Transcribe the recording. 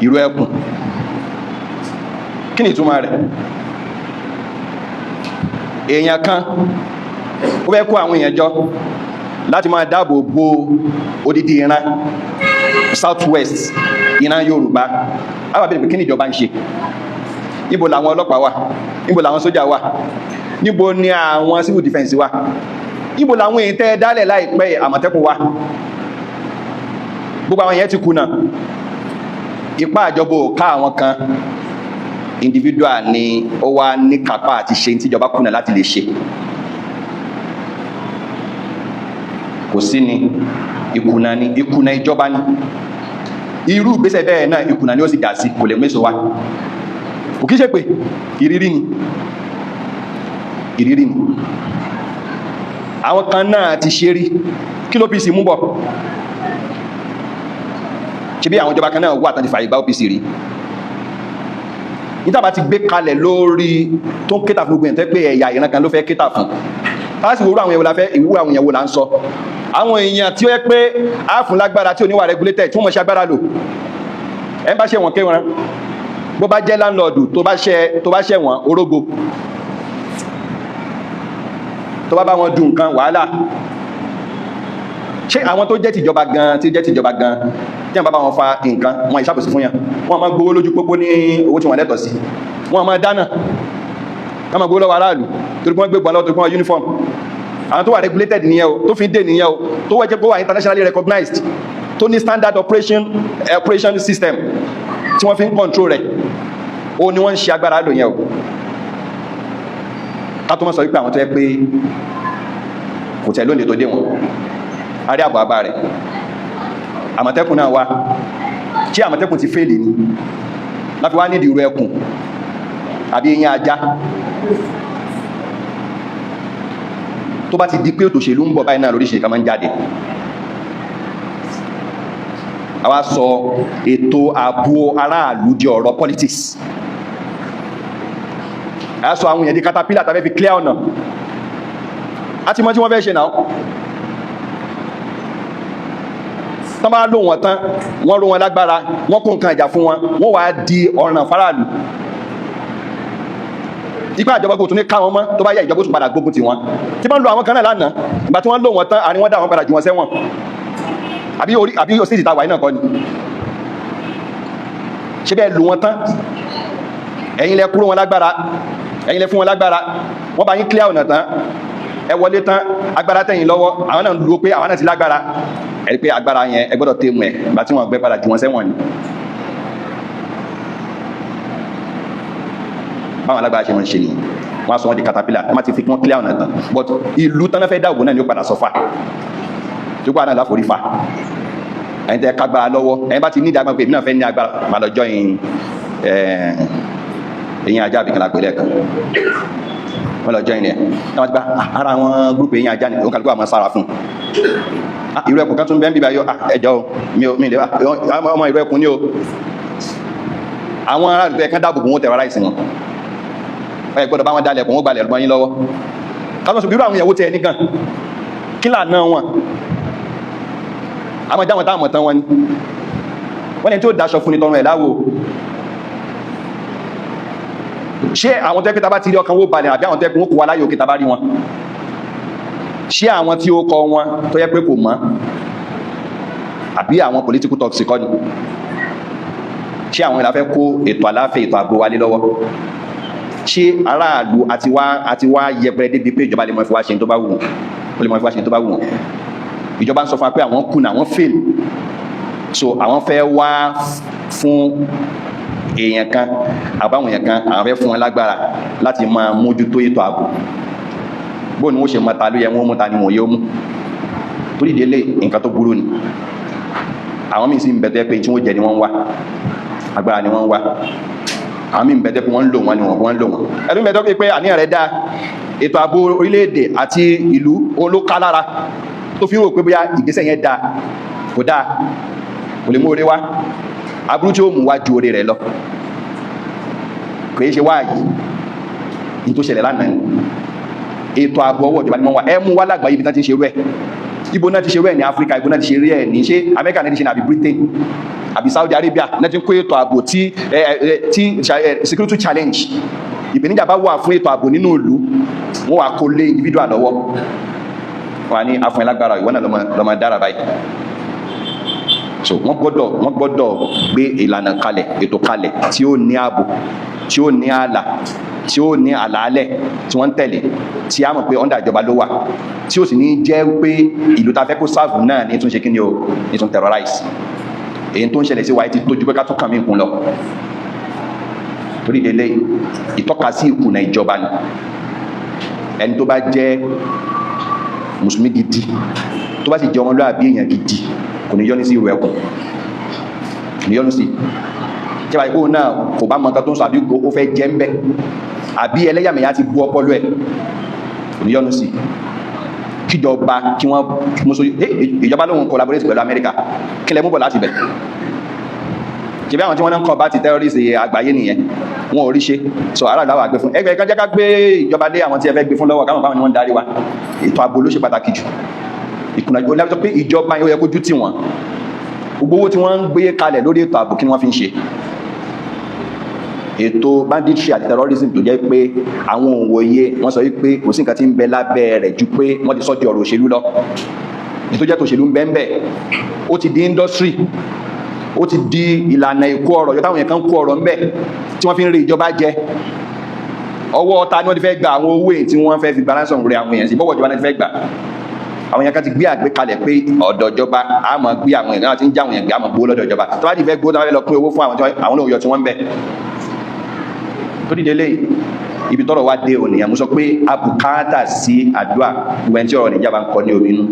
Ìró ẹkùn, kí ni ìtumọ̀ rẹ̀? Èèyàn kan ó fẹ́ kó àwọn èèyàn jọ láti máa dáàbò bo odidi ìran South West, ìran Yorùbá. Àwọn àbẹ̀rẹ̀ pé, kí ni ìjọba ń ṣe? Níbo làwọn ọlọ́pàá wà? Níbo làwọn sójà wà? Níbo ni àwọn civil defence wà? Níbo làwọn èèyàn tẹ́ dálẹ̀ láìpẹ́, Àmọ̀tẹ́kùn wà? Gbogbo àwọn èèyàn ti kùnà. Ipá àjọbò ká àwọn kan, individual ni ó wá ní kápá àti ṣe tíjọba kùnà láti lè ṣe. Kò sí ni ìkùnà, ni ìkùnà ìjọba ni. Irú ìgbésẹ̀ bẹ́ẹ̀ náà, ìkùnà ni ó sì dà sí, kò lè méso wá. Kò kí ṣe pé ìrírí ni, ìrírí ni. Àwọn kan náà ti ṣe rí. Kí ló OPC mú bọ̀? Ṣe bí àwọn ìjọba kan náà wà tán ti fàyè gba OPC rí? Níta ti gbé kalẹ̀ lórí tó ń kéta fún gbogbo ẹ̀, pé ẹ̀yà ìran kan ló fẹ́ kéta fún láti wúrú àwọn èèyàn la fẹ́ ìwúrú àwọn èèyàn wo là ń sọ? Àwọn èèyàn tí ó yẹ pé á fún lágbára tí ò ní wà regulated, tí wọ́n mọ̀ ṣe agbára lò. Ẹ bá ṣe wọ̀n ké wọn, bó bá jẹ́ landlord, tó bá ṣe wọ̀n orógo, tó bá bá wọn dùn nǹkan wàhálà. Ṣé àwọn tó jẹ́ tìjọba gan, tí jẹ́ tìjọba gan, tí wọ́n bá bá wọn fa nǹkan, wọn ìṣàkóso fún yàn, wọ́n máa gbowó lójú pópó ní owó tí wọ́n lẹ́tọ̀ọ́ sí, wọ́n máa dáná, wọ́n máa gbowó lọ́wọ́ aráàlú torí pé wọ́n gbé gbọ́n lọ́wọ́, torí pé wọ́n uniform. Àwọn tó wà regulated nìyẹn o, tó fi ń dè nìyẹn o, tó wọ́n jẹ́ pé wà internationally recognized, tó ní standard operation system tí wọ́n fi ń control rẹ̀, ó ní wọ́n ń ṣe agbára lò yẹn o. Ká tó mọ́ sọ wípé àwọn tó yẹ pé kò tẹ̀ lónìí tó dé wọn, a rí àbọ̀ àbá rẹ̀. Àmọ̀tẹ́kùn náà wá. Ṣé Àmọ̀tẹ́kùn ti fail ni láfi wá nídìí irú ẹkùn àbí eyín ajá? Tó bá ti di pé òtòṣèlú ń bọ̀ báyìí náà, lóríṣìí kan máa ń jáde. Àwa sọ ètò ààbò aráàlú di ọ̀rọ̀ politics. A sọ àwọn èèyàn di caterpillar tàbí fi clear ọ̀nà àti mọ́ tí wọ́n fẹ́ ṣe náà. Tán bá lò wọ́n tán, wọ́n ró wọn lágbára, wọ́n kó nǹkan ìjà fún wọn, wọ́n wá di ọ̀ràn faraàlú. Ipá ìjọba kò tún ní ká wọn mọ́. Tó bá yá, ìjọba ó tún padà gbógun ti wọn. Tí wọ́n lo àwọn kan náà lánàá, ìgbà tí wọ́n lò wọ́n tán, àní wọ́n dá wọn padà jù wọn sẹ́wọ̀n. Àbí orí àbí state ìta wà náà kọ́ ni? Ṣé bẹ́ẹ̀ lò wọ́n tán, ẹ̀yin lẹ kúrò wọn lágbára, ẹ̀yin lẹ fún wọn lágbára, wọ́n bá yín clear ọ̀nà tán, ẹ wọlé tán, agbára tẹ̀yìn lọ́wọ́, àwọn náà ń dúró pé àwọn náà ti lágbára. Ẹ rí pé agbára yẹn, ẹ gbọ́dọ̀ tẹ́ mu ẹ̀. Ìgbà tí wọ́n gbé padà jù wọn sẹ́wọ̀n ni. Báwọn alágbára ṣe máa ń ṣe nìyẹn. Wọ́n á sọ wọ́n di caterpillar, wọ́n má ti fi kí wọ́n clear ọ̀nà tán. But ìlú tán náà fẹ́ dáàbò náà ni ó padà sọ́fà tó gbà náà láforí fa. Ẹ̀yin tẹ́ kágbára lọ́wọ́, ẹ̀yin bá ti ní ìdágbà pé èmi náà fẹ́ ní agbára, máa lọ join ẹ̀yin ajá àbíkan lápẹ̀ lẹ́ẹ̀kan. Wọ́n lọ join ẹ̀ náà, wọ́n ti bá ara àwọn group ẹ̀yin ajá ni. Òun kàlùkù àmọ́ sára fún irú ẹkùn kan tún bẹ́ẹ̀ bíbá yọ ẹjọ́ mi ò mi lè ọmọ irú ẹkùn ní o. Àwọn aráàlú tó yẹ kán dáàbò bò wọ́n, terrorize wọn. Ẹ gbọ́dọ̀ bá wọn dalẹ̀ kò wọ́n gbalẹ̀ lọ́wọ́ yín lọ́wọ́. Káwọn sọ irú àwọn ìyàwó tẹ ẹ nìkan kí là náà wọn àwọn ìdáwọn táwọn tán wọn ni wọ́n ní tí ó dáṣọ fún ní tọrọ ẹ̀ láwò. Ṣé àwọn tó yẹ pé tá bá ti rí, ọkàn wó balẹ̀, àbí àwọn tó yẹ pé wọ́n kó wa láyò òkè tá bá rí wọn? Ṣé àwọn tí ó kọ wọn tó yẹ pé kò mọ́, àbí àwọn political talks kọ́ ni? Ṣé àwọn ìlà fẹ́ kó ètò àláfẹ́, ètò àgbo wálé lọ́wọ́? Ṣé aráàlú àti wá yẹpẹrẹ débi pé ìjọba lè mọ ìfowá ṣe tó bá wù wọ́n, ó lè mọ ìfowá ṣe tó bá wù wọ́n? Ìjọba ń sọ fún wa pé àwọn kùnà, àwọn fail, so àwọn fẹ́ wá fún èèyàn kan àbáwọn èèyàn kan, àwọn fẹ́ fún wọn lágbára láti máa mójútó ètò ààbò. Bóun ni wọ́n ṣe mọ́ta ló yẹ wọ́n mú, ta ni wọ́n yóò mú? Torí ìdílé, nǹkan tó burú ni. Àwọn míì sì ń bẹ tó yẹ pé tí wọ́n jẹ ni wọ́n ń wá, agbára ni wọ́n ń wá. Àwọn míì ń bẹ tó yẹ pé wọ́n ń lò wọ́n ni, wọ́n ń lò wọ́n. Ẹlòmíì bẹ tó yẹ pé àníyàn rẹ̀ dáa, ètò ààbò orílẹ̀-èdè àti ìlú olóká lára tó fi ń rò pé bóyá ìgbésẹ̀ yẹn dáa, kò dáa, kò lè mú oore wá. Aburú tí ó mú wá ju oore rẹ̀ lọ. Kò yẹ ṣe wáàyí ní tó ṣẹlẹ̀ lánàá ni. Ètò ààbò, ọwọ́ ìjọba ni wọ́n wà. Ẹ mú wá lágbàáyé ibi tán ti ń ṣerú ẹ̀. Ibo náà ti ṣerú ẹ̀ ní Áfíríkà? Ibo náà ti ṣerú ẹ̀ ní? Ṣé Amẹ́ríkà náà ti ṣe ní àbí Britain? Àbí Saudi Arabia náà ti ń kó ètò ààbò tí security challenge, ìpèníjà bá wà fún ètò ààbò nínú ìlú, wọ́n wà kó lé individual lọ́wọ́, wọ́n á ní afún ẹlágbára, ìwọ náà lọ́mọ dára báyìí. So wọ́n gbọ́dọ̀ gbé ìlànà kalẹ̀, ètò kalẹ̀ tí ó ní ààbò, tí ó ní ààlà, tí ó ní àlàálẹ̀ tí wọ́n ń tẹ̀lé, tí a mọ̀ pé under ìjọba ló wà, tí ó sì ní jẹ́ pé ìlú ta fẹ́ kó serve náà ní tún ṣe kí ni o, ní tún terrorize. Èyí tó ń ṣẹlẹ̀ sí wa ti tójú pé ká tún kàn mí kún lọ. Torí délé, ìtọ́ka sí ìkùnà ìjọba ni. Ẹni tó bá jẹ́ mùsùlùmí gidi, tó bá sì jẹ́ ọmọlúwàbí èèyàn gidi, kò ní yọ́nú sí irú ẹkùn, kò ní yọ́nú sí tí a bá ikú náà kò bá mọ nǹkan tó ń sọ, àbí ó fẹ́ jẹ́ ń bẹ́, àbí ẹlẹ́yàmẹ̀yà ti bú ọpọlọ ẹ̀, kò ní yọ́nú sí kíjọba kí wọ́n mú. Ìjọba lóhun collaborate pẹ̀lú Amẹ́ríkà. Kí lẹ mú bọ̀ láti bẹ̀? Ṣe bí àwọn tí wọ́n ń kọ́ bá ti terrorist àgbáyé nìyẹn, wọn ò rí ṣe. So aráàlú àwọn àgbẹ̀ fún ẹgbẹ́ kan jẹ́ ká gbé ìjọba lé àwọn tí ẹ fẹ́ gbé fún lọ́wọ́, káwọn báwọn ni wọ́n ń darí wa. Ètò ààbò ló ṣe pàtàkì jù. Ìkùnà ìjọba sọ pé ìjọba yẹn ó yẹ kójú tì wọ́n. Gbogbo owó tí wọ́n ń gbé kalẹ̀ lórí ètò ààbò, kí ni wọ́n fi ń ṣe? Ètò banditry àti terrorism tó jẹ́ pé àwọn òǹwòye wọ́n sọ wípé kò sí nǹkan tí ń bẹ lábẹ́ rẹ̀ ju pé wọ́n ti sọ di ọ̀rọ̀ òṣèlú lọ. Ètò jẹ́ tòṣèlú ń bẹ ń bẹ, ó ti di industry, ó ti di ìlànà ìkó ọrọ̀ yọ táwọn èèyàn kan kó ọrọ̀ ń bẹ tí wọ́n fi ń rí ìjọba jẹ. Ọwọ́ ta ni wọ́n ti fẹ́ gba àwọn owó èyí tí wọ́n fẹ́ fi balance rẹ̀ àwọn èèyàn sí? Bọ́wọ́ ìjọba náà ti fẹ́ gbà. Àwọn èèyàn kan ti gbé àgbékalẹ̀ pé ọ̀dọ̀ ìjọba a máa gbé àwọn èèyàn náà ti ń já àwọn èèyàn gbé, a máa gbowó lọ́dọ̀ ìjọba. Tó bá ti fẹ́ gbowó, tó bá fẹ́ lọ pín owó fún àwọn tí àwọn náà yọ tí wọ́n ń bẹ̀. Torí délé, ibi tọ́rọ̀ wá dé ònìyàn, mo sọ pé a bùkátà sí àdúrà. Gbogbo ẹni tí ọ̀rọ̀ Nàìjíríà bá ń kọ ní omi inú.